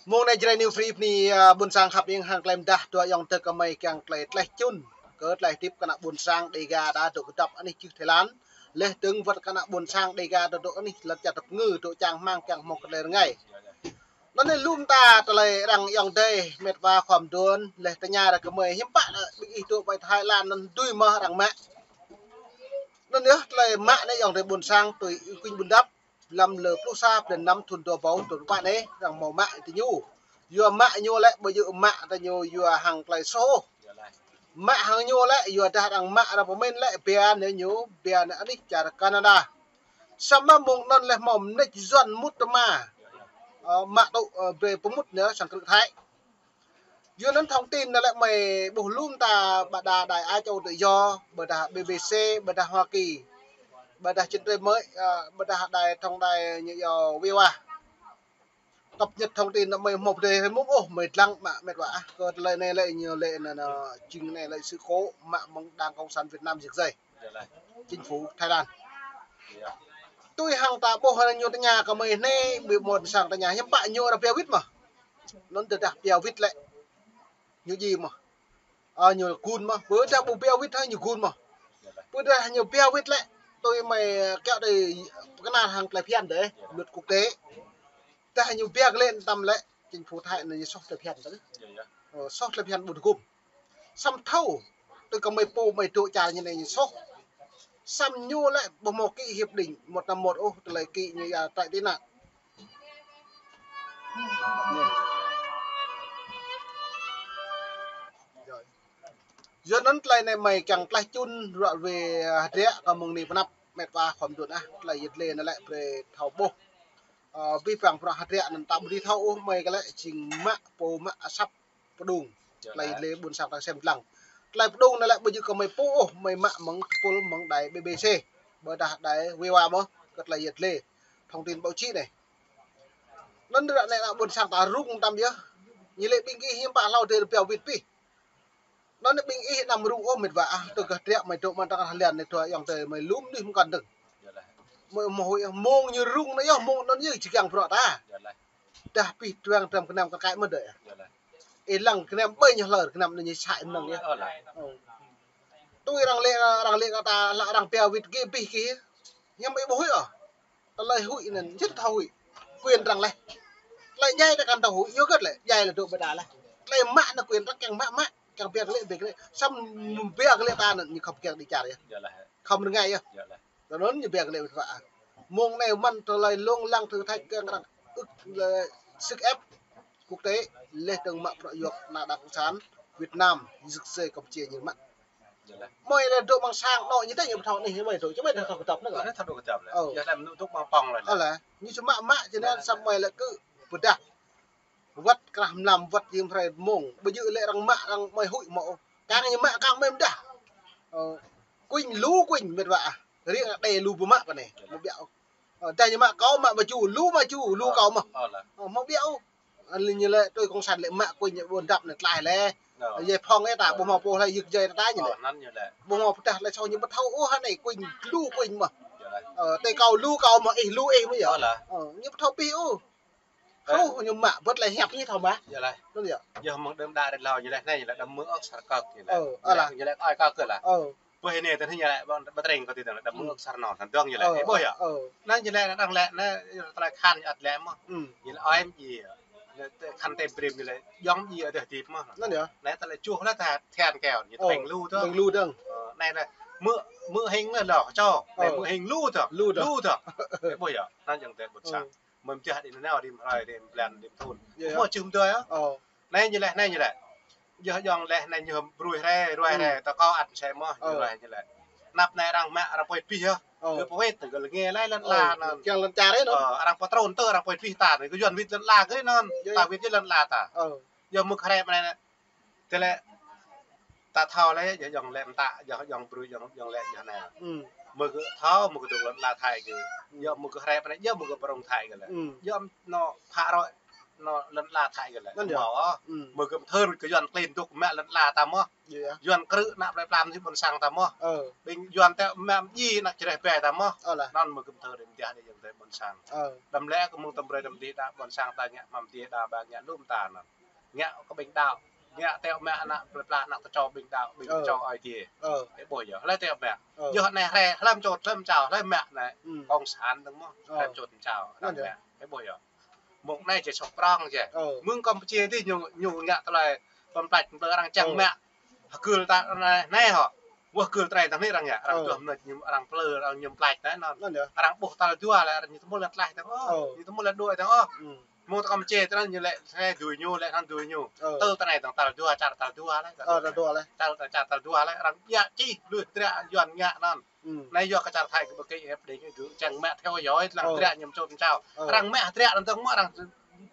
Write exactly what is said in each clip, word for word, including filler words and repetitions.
Mơ̆ng anai Jrai New Free bơni, ah, ƀôn sang khăp ing hăng tơlơi mơdah dua ayŏng adơi gơmơi kiăng tơlơi tlaih čun kơ tơlơi hơdip kơ ană ƀôn sang Dega ta dŏ kơdŏp anih čư̆ Thái Lan. Laih dơ̆ng wơ̆t kơ ană ƀôn sang Dega ta dŏ anih lŏn čar tơpơngư dŏ čang rơmang kiăng hmâo kơ tơlơi rơngai. Anŭn anai lŏm ta tơlơi arăng ayŏng adơi met wa khua mơduôn laih tơña ră gơmơi hiư̆m pă lĕ ƀing ih dŏ ƀơi Thái Lan anŭn dưi mơ̆ arăng mă. Anŭn yơh tơlơi mă anai ayŏng adơi ƀôn sang tui ih kuing ƀun dăp lăm lơ pluh sa blan năm thun dua rơbâo dua pluh pă anai arăng hmâo mă tơ ñu. Yua mă ñu lĕ ƀu djơ̆ mă tơ ñu yua hăng tơlơi soh. Mă hăng ñu lĕ yua dah arăng mă arăng pơmĭn lĕ bia anai ñu, bia anai anih čar Canada. Samơ̆ mơ̆ng anŭn lĕ hmâo mơneč Yuan mŭt tơma. Ơ, mă tŭ, ơ, brơi pơmŭt anai sang krư̆ Thái. Yua anŭn thông tin anai lĕ mơi ƀuh lŏm ta ƀôdah đài Á Châu Tự Do, ƀôdah B B C, ƀôdah Hoa Kỳ, ƀôdah Chân Trời Mới, ơ, ƀôdah đài thông đài ñu yua VOA. Cập nhật thông tin anŭn mơi hmâo pơdơi hrơi mông ôh mơi lăng mă met wa ah. Kơ tơlơi anai lĕ ñu lĕ anŭn, anŭn, jing anai lĕ sự cố mă mơ̆ng Đảng Cộng sản Việt Nam rơgơi. Chính phủ Thái Lan. Tui hăng ta ƀuh ñu tơña kơ mơi anai ƀing ƀôn sang tơña hiư̆m pă ñu arăng pia wĭt mơ̆. Anŭn tơdah pia wĭt lĕ ñu djai mơ̆. Ơ, ñu gun mơ̆. Ƀôdah ƀu pia wĭt hơi ñu gun mơ̆. Ƀôdah ñu pia wĭt lĕ tui mơi kiăng đơi pơkơnăl hăng tơlơi phiăn đơi luật quốc tế. Dah ñu pia kơ lĕ tăm lĕ chính phủ Thái anŭn ñu soh tơlơi phiăn tơ. Ơ, soh tơlơi phiăn ƀu tơgŭm. Samơ̆ thâo tui kơ mơi pô mơi dŏ čar ñu anai ñu soh. Samơ̆ ñu lĕ ƀu hmâo ký hiệp định một năm một ôh tơlơi ký ñu yua trại tị nạn. Yua anŭn tơlơi anai mơi kiăng tlaih čun ruă ruai hơdră kơ mơ̆ng anai pơ anăp met wa khua mơduôn ah tơlơi yơh lĕ anai lĕ brơi thâo ƀuh. Ơ, abih bang bruă hơdră anŭn ta ƀu dưi thâo ôh mơi kơ lĕ jing mă pô mă asăp pơdŏng. Tơlơi lĕ ƀôn sang ta sem lăng. Tơlơi pơdŏng anai lĕ ƀu djơ̆ kơ mơi pô ôh, mơi mă mơ̆ng tơpul mơ̆ng đài B B C. Ƀôdah đài VOA mơ̆, kơ tơlơi yơh lĕ. Thông tin báo chí anai. Anŭn ră anai ană ƀôn sang ta rŭng tăm yơh. Ñu lĕ ƀing ih hiư̆m pă hlâo adơi pia wĭt pih. Anŭn anai ƀing ih anăm rŭng ôh met wa ah, tui kơ hơdră mơi dŏ mơ̆ng tơngan hơlian anai dua ayŏng adơi mơi lŏm anih mơ̆ng kăn dơ̆ng. Mơi hmâo huĭ mơ̆ng ñu rŭng anai yơh, mơ̆ng anŭn yơh či kiăng bruă ta. Dah pih truang dram gơnam kơ kai mơ̆n đơi. Ih lăng gơnam ƀơi ñu hlơr gơnam anai ñu sai mơnơ̆ng yơh. Ơ. Tui arăng lĕ, arăng lĕ kơ ta lă arăng pia wĭt gih pih gih. Hiư̆m ih ƀu huĭ ôh. Tơlơi huĭ anŭn, jĭt thâo huĭ. Quyền arăng laih. Tơlơi djai ta kăn thâo huĭ, yua hơget lĕ, djai lĕ dŏ ƀơi ta laih. Tơlơi mă anŭn quyền arăng kiăng mă mă, kiăng pia kơ lĕ pia kơ lĕ. Samơ̆ pia kơ lĕ ta anŭn, ñu khŏm kiăng đĭ čar yơh. Khŏm rơngai yơh. Tui anŭn ñu pia kơ lĕ wĭt wa. Mơ̆ng anai mơ̆n tơlơi lông lăng thử thách kiăng arăng ưh lĕ sức ép quốc tế, laih dơ̆ng mă bruă yua ană đảng cộng sản Việt Nam, rơgơi Campuchia ñu mă. Mơi lĕ dŏ amăng sang anŏ ñu tơ ñu pơthâo anih mơi dŏ, či mơi thâo kơdŏp anŭn. Anai thâo dŏ kơdŏp lĕ. Ơ. Yua anŭn mơnuih dŏ amăng pŏng lĕ. Ơ lĕ, ñu či mă mă či anŭn samơ̆ mơi lĕ kơ pơdah. Wơ̆t krah mlam wơ̆t jing hrơi mông. Ƀu djơ̆ lĕ arăng mă arăng mơi huĭ mơ̆ ôh. Kiăng ñu mă kiăng mơi pơdah. Ơ, kuing lu kuing met wa ah. Riêng đe lu ƀu mă pơ anai. Mơ̆ biă ôh. Ơ, dah ñu mă kâo mă mơ̆ ču, lu mă ču, lu kâo mơ̆. Ơ, mơ̆ biă ôh. Anŭn ñu lĕ tui cộng sản lĕ mă kuing ñu ƀôn dăp anai tlaih lĕ. Yai phong ih ta ƀu hmâo pô hlơi yơk jai ta ñu lĕ. Ƀu hmâo pơdah lĕ soh ñu ƀu thâo ôh anai kuing lu kuing mơ̆. Ơ, tui kâo lu kâo mơ̆ ih lu ih mơ̆ yơh. Ơ, ñu ƀu thâo pih ôh. Ơ. Ôh, ñu mă bơ̆t lĕ hiăp ñu thâo mă. Yơh lĕ. Anŭn yơh. Yơh mơ̆ng đơm đă rĕt hlâo ñu lĕ anai ñu lĕ đăm mơ̆ ôh sar kơk ñu lĕ. Ơ, alah. Ñu lĕ ơi kơk kơ lah. Ơ. Ƀơi anai tơ anai ñu lĕ ƀơ̆ng ƀơ̆ng treng kơ tui tơlơi đăm mơ̆ ôh sar non. Anŭn dơ̆ng ñu lĕ. Ơ, ih ƀuh yơh. Ơ. Anŭn ñu lĕ anŭn lĕ anŭn tơlơi khan ñu ăt lĕ mơ̆. Ñu lĕ ơi mơ̆ ji. Ñu lĕ tơlơi khan tơlơi brem ñu lĕ yŏng ji ăt dih mơ̆. Anŭn yơh. Anai tơlơi čuh lĕ ta thian keo ñu tơpeng lu tơ. Tơpeng lu dơ̆ng. Ơ, anai lĕ mơ̆ mơ̆ hing lĕ lo čô. Anai mơ̆ hing lu tơ. Lu tơ. Lu tơ. Ih ƀuh yơh. Anŭn yơh tơlơi ƀôn sang. Mơ̆ mơ̆ jah đĭ nao đĭ hrơi đĭ blan đĭ thun. Yơh, yơh. Mơ̆ čih mơ̆ tui ôh. Ơ. Anai ñu lĕ, anai ñu lĕ. Yơh yŏng lĕ anai ñu hơm brui hrơi, ruai hrơi, tơ kâo ăt mơsĕ mơ̆, ñu ruai ñu lĕ. Anăp anai arăng mă, arăng pơwĭt pih yơh. Ơ. Gơ̆ pơwĭt, gơ̆ lĕ ngă laih lŏn ala anŭn. Kiăng lŏn čar anŭn. Ơ, arăng pơtrun tơ, arăng pơwĭt pih ta anŭn, gơ̆ Yuan wĭt lŏn ala gơ̆ anŭn. Yơh, ta wĭt yơh lŏn ala ta. Ơ. Yơh mơ̆ hrơi anai anai. Tơlơi ta thâo lĕ, yơh yŏng lĕ mơta, yơh yŏng brui, yŏng, yŏng lĕ yơh anai. Mơ̆ gơ̆ thâo, mơ̆ gơ̆ dŏ lŏn ala Thái gơ̆. Yơh mơ̆ gơ̆ hrơi anai, yơh mơ̆ gơ̆ pơrông Thái gơ̆ lĕ. Yơh anŭn phă roi. anŏ lŏn ala Thái kơ lĕ. Anŭn yơh. Mơ̆, ơ. Hmm. Mơ̆ gơ̆m thơr kơ Yuan klin dŏ mă lŏn ala ta mơ̆. Yơh, yơh. Yuan krư̆ ană plơi pla mơnuih ƀôn sang ta mơ̆. Ơ. Ƀing Yuan tĕ mă mơji ană čơreh ƀai ta mơ̆. Ơ lah. Anŭn mơ̆ gơ̆m thơr đĭ mơ̆ng dih ană Yuan tĕ ƀôn sang. Ơ. Đăm lĕ kơ mơ̆ng tơm brơi đăm dih đa ƀôn sang ta ngă mă mơji đa ƀa ngă lŏm ta anŭn. Ngă kơ ƀing đaŏ. Ngă tĕ mă ană plơi pla ană tơčô ƀing đaŏ, ƀing tơčô Ơi Adai. Ơ. Ơ. Ih ƀuh yơh, hlơi tĕ mă. Ơ. Yơh anai hrĕ, hlơi mơčot, hlơi mơčao, hlơi mă anai. Hmm. Cộng sản dơ̆ng mơ̆. Ơ. Hlơi mơčot mơčao. Anŭn yơh. Ih ƀuh yơh. Mơ̆ng anai či soh prŏng či. Ơ. Mơ̆ng Kampuchia dih ñu, ñu ngă tơlơi pơmplač, pơmplư arăng čang mă. Hơgơl ta anai, anai hŏ. Wơh gơl tơrai tơngan anai arăng ngă, arăng tuah mơnuih ñu, arăng plư, arăng ñu pơmplač anai anŭn. Anŭn yơh. Arăng ƀuh tal dua lĕ, arăng ñu tơmul lĕ tlaih tơ̆ng ôh. Ơ. Ñu tơmul lĕ đuaĭ tơ̆ng ôh. Hmm. Mơ̆ng ta Kampuchia tơngan ñu lĕ, anai dưi ñu, lĕ anŭn dưi ñu. Ơ. Tơl tơnai tơ̆ng tal dua, čar tal dua lĕ. Ơ, tal dua lĕ. Čar, čar tal dua lĕ, arăng ƀiă čih, lui hơdră Yuan ngă anŭn. Hmm. Anai yua kơ čar Thái kơ ƀu kơ ĕp đĭ kơ čang mă theo dõi lăng hơdră ñu mơčot mơčao. Ơ. Arăng mă hơdră anŭn tơ̆ng mơ̆ arăng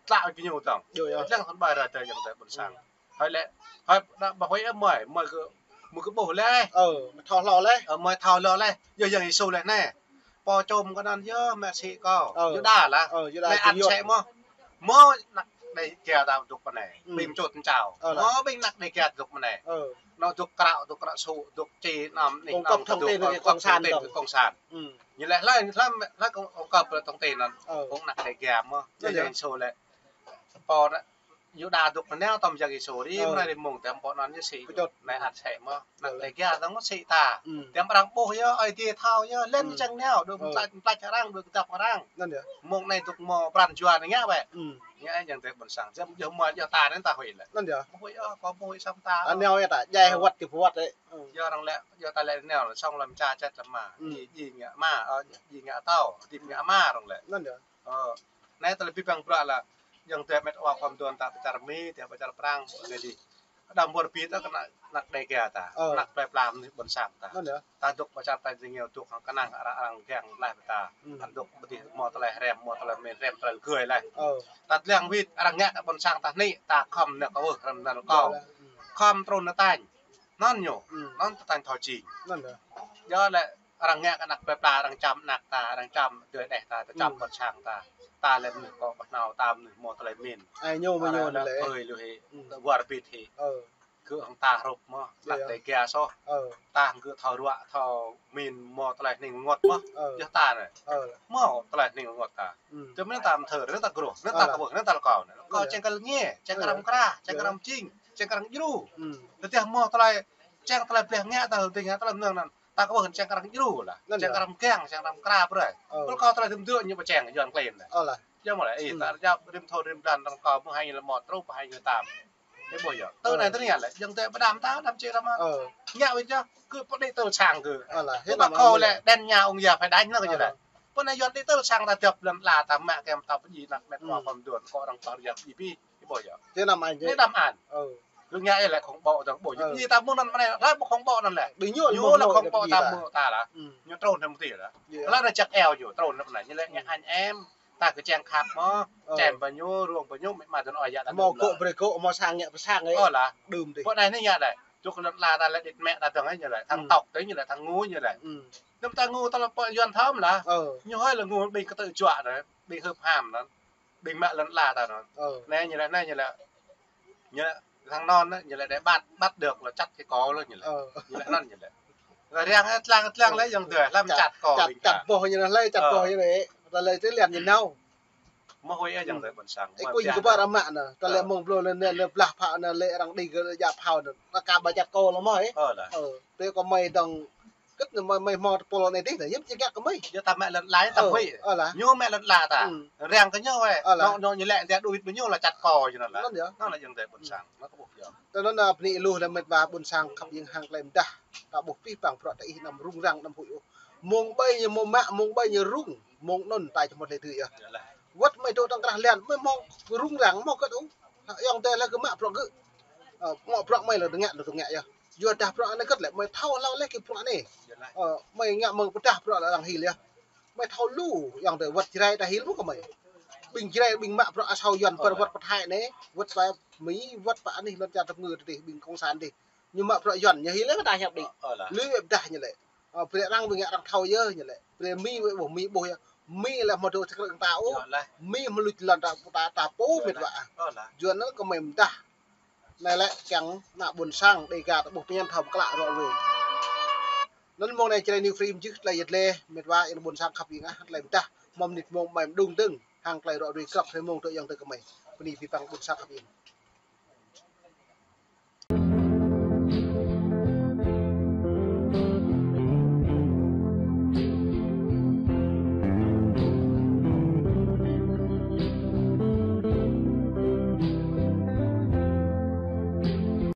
tlă kơ ñu tơ̆ng. Yơh, yơh. Lăng hơnŭn ƀai ră tơ Yuan tĕ ƀôn sang. Hmm. Hơi lĕ, hơi đa ƀu hơi ĕp mơi, mơi kơ, mơi kơ ƀuh lĕ. Ơ, mơi thâo hlâo lĕ. Ơ, mơi thâo hlâo lĕ. Yơh Yang Yêsu lĕ anai. Pô čôm kơ anŭn yơh mă sĭ kâo. Ơ. Yuđa lah. Ơ, Yuđa. Anai ăt sĭ mơ̆. Mơ̆ ană Đêga ta dŏ pơ anai. Hmm. Ƀing mơčot mơčao. Ơ lah. Mơ̆ ƀing ană Đêga dŏ pơ anai. Ơ. Anŏ dŏ krao, dŏ krao sŭ, dŏ či anăm anih anăm kơ dŏ, ơ, cộng sản. Cộng sản. Hmm. Ñu lĕ hlơi, hlơi, hlơi kơ, kơ pơ thông tin anŭn. Ơ. Kơ ană Đêga mơ̆. Anŭn yơh. Yang Yêsu lĕ. Pô ană Yuđa dŏ pơ anai tơm Yang Yêsu ri, ơ, mơ̆ng anai ri mơ̆ng tơm pô anŭn ñu sĭ. Pơčot. Anai ăt sĭ mơ̆. Ană Đêga tơ̆ng mơ̆ sĭ ta. Hmm. Tơm arăng ƀuh yơh, Ơi Adai thâo yơh, lĕ čang nao, đuaĭ pơmplač, pơmplač arăng, đuaĭ kơdŏp arăng. Anŭn yơh. Mơ̆ng anai dŏ mơ̆ pran jua anai ngă wĕ. Hmm. Ngă Yang tĕ ƀôn sang, jăm yơh mơ̆ yơh ta anai ta huĭ lĕ. Anŭn yơh. Huĭ ôh, kâo huĭ săm ta. Anai yơh ta, jai wơ̆t kơ wơ̆t lĕ. Hmm. Yơh arăng lĕ, yơh ta lĕ nao, sŏng lăm ča čăt lăm ma. Hmm. Ji, ji ngă ma, ơ, ji ngă tâo, ji ngă ma arăng lĕ. Anŭn yơh. Ơ, anai tơlơi pơpŭ pơpŭ bruă lah, Yang tĕ mĕt wa khŏm dŏ ta pơ čar Mi, tĕ pơ čar Prang, anai dih. Đăm wơr bit ta kơ ană, ană Đêga ta, ơ, ană plơi pla mơnuih ƀôn sang ta. Anŭn yơh. Ta dŏ pơ čar ta jing yơh dŏ hăng kơnang arăng, arăng giăng laih pơ ta. Hmm. Arăng dŏ pơ dih mơ̆ tơlơi hrăm, mơ̆ tơlơi min hrăm, tơlơi gơi laih. Ơ. Ta lăng wĭt arăng ngă kơ ƀôn sang ta anai, ta khŏm nao kơ wơh hrăm nao kơ. Yơh lah. Hmm. Khŏm trŭn nao tañ. Anŭn ñu, hmm, anŭn ta tañ thâo jing. Anŭn yơh. Yơh lĕ arăng ngă kơ ană plơi pla, arăng čăm ană ta, arăng čăm adơi đeh ta, ta čăm, hmm, ƀôn sang ta. Ta lĕ mơnuih kơ pơhnâo, ta mơnuih mơ̆ tơlơi min. Ai ñu mơ̆ ñu lĕ. Hơi lu hĭ, hmm, wơr bit hĭ. Ơ. Kơ hăng ta hrup mơ̆, yơh, ană Đêga soh. Ơ. Ta kơ thâo ruă, thâo min mơ̆ tơlơi hning rơngot mơ̆. Ơ. Yơh ta anai. Ơ. Mơ̆ tơlơi hning rơngot ta. Hmm. Tơm anai ta mơthơr, anai ta gruh, anai ta kơwưh, anai ta lơkâo. Kâo, yơh, čang kơ lĕ ngă, čang kơ, yơh, răm kra, čang kơ, yơh, răm jing. Čang kơ arăng djru. Hmm. Tơdah mơ̆ tơlơi, čang tơlơi bleh ngă ta, tơlơi ngă tơlơi mơnơ̆ng anŭn. Ta kơwưh čang kơ arăng djru lah. Anŭn yơh. Čang kơ arăng giăng, čang kơ arăng kra brơi. Ơ. Kơ kâo tơlơi tơm dŏ ñu pơčang Yuan klin lah. Ơ lah. Yơh mơ̆ lĕ, ih, hmm, ta rơjap rĭm thŭn rĭm blan arăng kâo mơ̆ hai nghìn lẻ một truh pơ hai nghìn lẻ tám. Ih ƀuh yơh. Tơ, ơ, anai tơ anai lĕ, Yang tĕ pơđăm ta, đăm čih rơma. Ơ. Ngă wĭt yơh, kơ pơđĭ tơl sang kơ. Ơ lah, hĭ ƀu kơ lĕ đen nhà ông già phải đánh nó kơ ñu lĕ. Ơ. Pơ anai Yuan đĭ tơl sang ta djŏp lăm ala ta mă kơ ta pơdjai ană mĕt wa khŏm dŏ, kơ arăng tơr yơh pơdjai ƀĭ. Ih ƀuh yơh. Tơ anăm ai. Anai đăm an. Ơ. Kơ ngă yơh lĕ khŏng ƀô̆ dơ̆ng ƀuh yơh. Ơ. Pơdjai ta mơ̆ng anŭn mơ̆ng anai, lĕ ƀu khŏng ƀô̆ anŭn lĕ. Ƀing ñu, ñu mơ̆ng anŭn lĕ khŏng ƀô̆ ta mơ̆ ta lah. Hmm. Ñu trŭn anŭn mơ̆ tih lah. Yơh. Lĕ anai čăk eo ñu trŭn anŭn mơ̆ anai. Ñu lĕ ngă, hmm, anh em, ta kơ čang khăp mơ̆, ơ, čem ƀơi ñu, rông ƀơi ñu, mĕt ma dơ̆ng ơi yă ta mơ̆ đưm kơ lah. Brơi kơ mơ̆ sang ngă pơ sang ih. Ơ lah. Đưm dih. Pơ anai anai ngă lĕ. Dŏ kơ lŏn ala ta lĕ đĭt mĕ ta dơ̆ng ih ñu lĕ. Thăng, hmm, tŏk tơ ñu lĕ, thăng ngu ñu lĕ. Hmm. Đưm ta ngu tơlơi pơ Yuan thơm lah. Ơ. Ñu hơi lĕ ngu ƀing kơtư̆ juă anŭn, ƀing hưp ham anŭn. Ƀing mă lŏn ala ta anŭn. Ơ. Anai ñu lĕ, anai ñu lĕ. Ñu lĕ thăng anŭn, ñu lĕ để bắt, bắt được là chặt cái cổ luôn ñu lĕ. Ơ. Ñu lĕ anŭn ñu lĕ. Lĕ arăng, ơ, tlang, tlang lĕ Yang tĕ, lăm chặt, chặt, chặt, chặt bôh ñu lĕ, chặt bôh ñu lĕ. Ơ. Tơlơi tơ lĕ ñu nao. Mơ̆ huĭ yơh Yang tĕ ƀôn sang. Ơ, kơ ñu kơ ƀă rơma anŭn. Tơlơi, ơ, mơ̆ng blŏ lĕ, lĕ, lĕ blah phao anŭn, lĕ arăng đĭ kơ djă phao anŭn. Ta ka ƀă chặt cổ lĕ mơ̆ ih. Ơ lah. Ơ, tơ kơ mơi dŏng kơ anŭn mơi, mơi hmâo tơpul anai dih, ta yơh či ngă kơ mơi. Yơh ta mă lŏn ala ta huĭ. Ơ lah. Ñu mă lŏn ala ta. Hmm. Arăng kơ ñu wĕ. Ơ lah. Anŭn, anŭn ñu lĕ ta đuaĭ ƀơi ñu lah chặt cổ ñu anŭn lah. Anŭn yơh. Anŭn lah Yang tĕ ƀôn sang. Anŭn kơ ƀuh yơh. Tơ anŭn, ơ, bơni lu lĕ mĕt wa ƀôn sang khăp ing hăng tơlơi mơdah. Ta ƀuh pih pang bruă ta ih anăm rŭng răng anăm huĭ ôh. Mơ̆ng ƀai ñu mơ̆ mă, mơ̆ng ƀai ñu rŭng. Mơ̆ng anŭn ta či mơ̆ tơlơi tui yơh. Yơh lah. Wơ̆t mơi dŏ tŏng krah lăn, mơi mơ̆ng rŭng răng mơ̆ kơt ôh. Yang tĕ lah kơ mă bruă gơ̆. Ơ, mă bruă mơi lah dơ̆ng ngă, dơ̆ng ngă yơh. Yua dah bruă anai kơt lĕ, mơi thâo hlâo lĕ kơ bruă anai. Yơh lah. Ơ, mơi ngă mơ̆ng pơdah bruă lĕ arăng hil yơh. Mơi thâo lu, Yang tĕ wơ̆t Jrai ta hil mơ̆ kơ mơi. Ƀing Jrai, ƀing mă bruă asâo Yuan pơ, ơ, wơ̆t pơ Thái anai, wơ̆t pơ Mi, wơ̆t pơ anih lŏn čar tơpơngư dih, ƀing cộng sản dih. Ñu mă bruă Yuan, ñu hil lĕ kơ ta hiăp đĭ. Ơ, ơ lah. Lui wĕ pơdah ñu lĕ. Ơ, brơi arăng ƀing arăng thâo yơh ñu lĕ. Brơi Mi wĕ ƀuh, Mi ƀuh yơh. Mi lĕ mơdô tơkrơ̆ng ta ôh. Mi mơluč lŏn ta, ta, ta pô mĕt wa. Yua anŭn kơmơi mơdah. Anai lĕ kiăng ană ƀôn sang Dega ta ƀuh pơñen thâo pơklă rŏ ruai. Anŭn mông anai Jrai New Free mơjưh tơlơi yet lĕ mĕt wa, ih ƀôn sang khăp ih ngă, tơlơi mơdah mơ̆ng mơnit mông mơai mơđung dơ̆ng hăng tơlơi rŏ ruai krăp hrơi mông tơ ayŏng adơi kơmơi. Bơni abih bang ƀôn sang khăp ih.